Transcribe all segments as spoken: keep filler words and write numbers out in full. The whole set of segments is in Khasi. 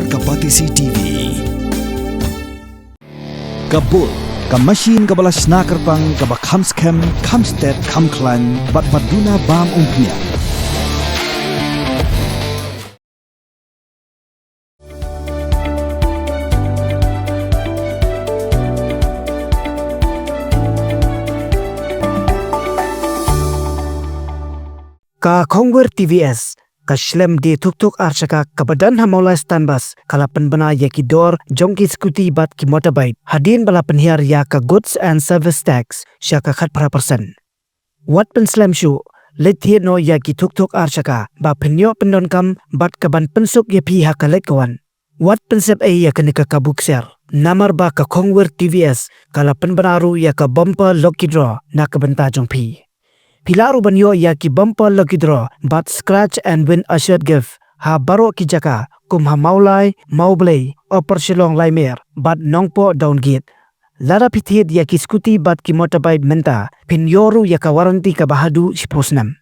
Ka Batesi T V. Ka Bull, ka machine kaba la shna kyrpang, kaba kham skhem, kham stet, kham khlaiñ, bad ba duna bam umphniang. Ka Khongwir T V S, ka shlem die thuk thuk ar shaka kaba don ha Mawlai Stand Bus, ka la pynbna ïa ki dor jong ki scooty bad ki motorbike, hadien ba la pynhiar ïa ka Goods and Service Tax sha ka khatphra percent. Wat pynslem shuh, leit thied noh ïa ki thuk thuk ar shaka, ba phin ïoh pyndonkam bad ka ban pynsuk ïa phi ha ka leit ka wan. Wat pynsep ei ïa kane ka kabu ksiar, namar ba ka Khongwir T V S ka la pynbna ruh ïa ka bumper lucky draw na ka bynta jong phi. Phi lah ruh ban ïoh ïa ki bumper lucky draw bad scratch and win assured gift ha baroh ki jaka, kum ha Mawlai, Mawblei, Upper Shillong Laimer, bad Nongpoh Downgate. Lada phi thied ïa ki scooty bad ki motorbike mynta, phin ïoh ruh ïa ka warranty kaba haduh shiphew snem.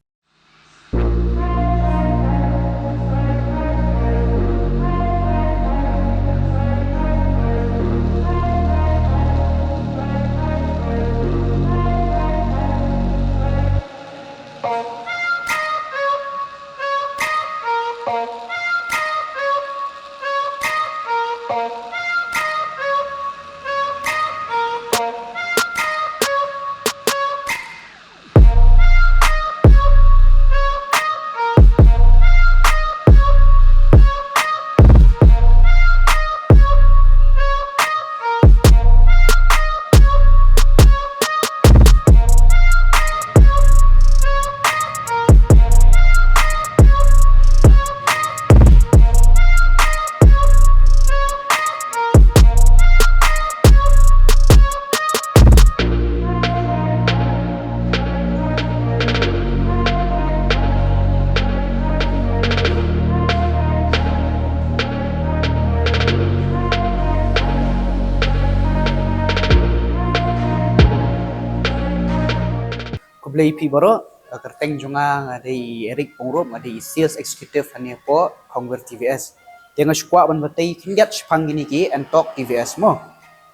Khublei phi baroh, ka kyrteng jong nga nga dei Eric Pyngrope, nga dei Sales Executive hangne hapoh Khongwir T V S. Te nga shu kwah ban batai khyndiat shaphang kine ki entok T V S mo.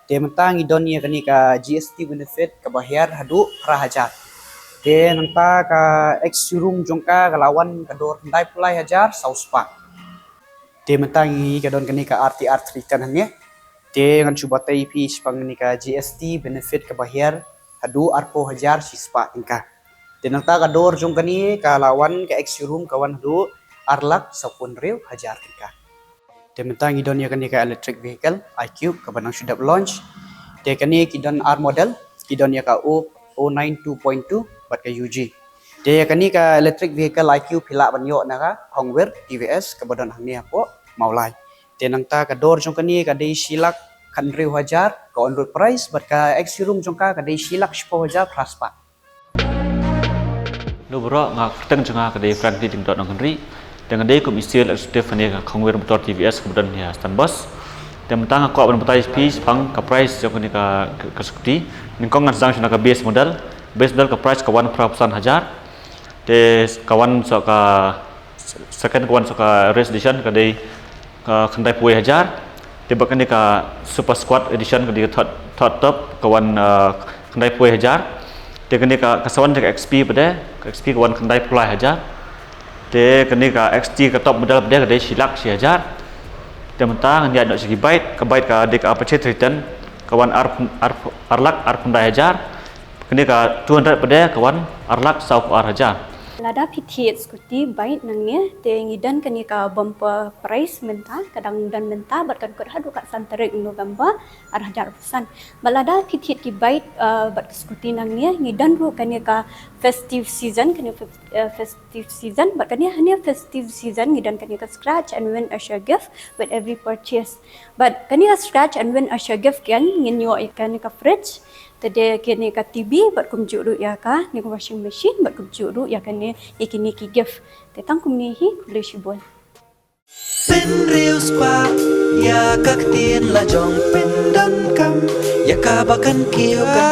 Te mynta ngi don ïa kane ka G S T benefit kaba hiar haduh phra hajar. Te nangta ka ex showroom jong ka ka la wan ka dor khyndai phew lai hajar saw spah. Te mynta ngi ka don kane ka R T R three ten hangne. Te ngan shu batai phi shaphang kane ka G S T benefit kaba hiar haduh arphew hajar shispah tyngka. Te nangta ka dor jong kane ka la wan ka ex showroom ka wan haduh ar lak saphew hynriew hajar tyngka. Te mynta ngi don ïa kane ka electric vehicle iQube kaba nang shu dep launch. Te kane ki don ar model, ki don ïa ka O, O nine two point two bad ka U G. Te ïa kane ka electric vehicle iQube phi lah ban ïoh na ka Khongwir T V S kaba don hangne hapoh Mawlai. Te nangta ka dor jong kane ka dei shi lak khathynriew hajar ka on road price, bad ka ex showroom jong ka ka dei shi lak shiphew hajar phra spah. Hello baroh, nga kyrteng jong nga ka dei Frankie Lyngdoh Nongkynrih. Te nga dei kum i Sales Executive hangne ka Khongwir Motor T V S kaba don ha Stand Bus. Te mynta nga kwah ban batai phi shaphang ka price jong kane ka, ka, ka scooty. Nyngkong ngan sdang sha ka base model. Base model ka price ka wan phra phew san hajar. Te ka wan sa ka second ka wan sa ka race edition ka dei ka khyndai phew wei hajar. Te bad kane ka Super Squad edition ka dei ka third, third top ka wan, uh, khyndai phew wei hajar. Te kane ka, ka sa wan ka X P pat de, ka X P ka wan khyndai phew lai hajar. Te kane ka X T ka top model pat de ka dei shi lak shi hajar. Te mynta ngan ïaid noh sha ki bike, ka bike ka dei ka Apache three ten ka wan ar, ar, ar lak ar phew khyndai hajar. Kane ka two hundred pat de ka wan ar lak saw phew ar hajar. Lada phi thied scooty, bike nangne, te ngi don kane ka bumper prize mynta, ka dang don mynta bad kan kut haduh ka san tarik November ar hajar arphew san. Bad lada phi thied ki bike, uh, bad ki scooty nangne, ngi don ruh kane ka festive season, kane fes-, uh, festive season, bad kane hangne festive season ngi don kane ka scratch and win assure gift with every purchase. Bad kane ka scratch and win assure gift kan ngin ïoh ïa kane ka fridge, te de kane ka T V, bad kumjuh ruh ïa kane ka washing machine, bad kumjuh ruh ïa kane, ïa kine ki gift. Te tang kumne hi, khublei shibun. Pynriewspah ïa ka ktien la jong, pyndonkam ïa kaba kan kiew ka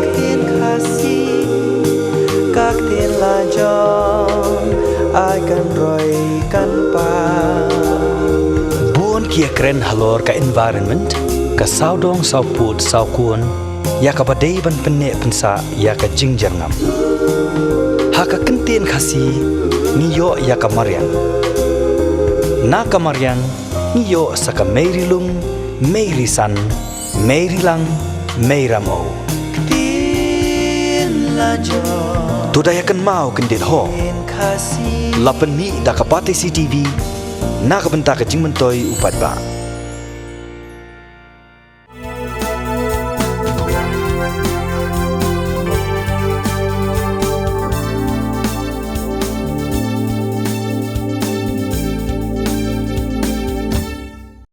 ktien Khasi, ka ktien la jong, ai kan roi kan pang. Bun Ïakren halor ka environment, ka sawdong sawpud sawkun, ïa kaba dei ban pynneh pynsah ïa ka jingjyrngam. Ha ka kyntien Khasi, ngi ïoh ïa ka mariang. Na ka mariang, ngi ïoh sa ka mei ri lung, mei ri san, mei ri lang, mei ram o. To da ïa kynmaw kyndit ho. La pynmih da ka Batesi TV, na ka bynta ka jingmyntoi u paidbah.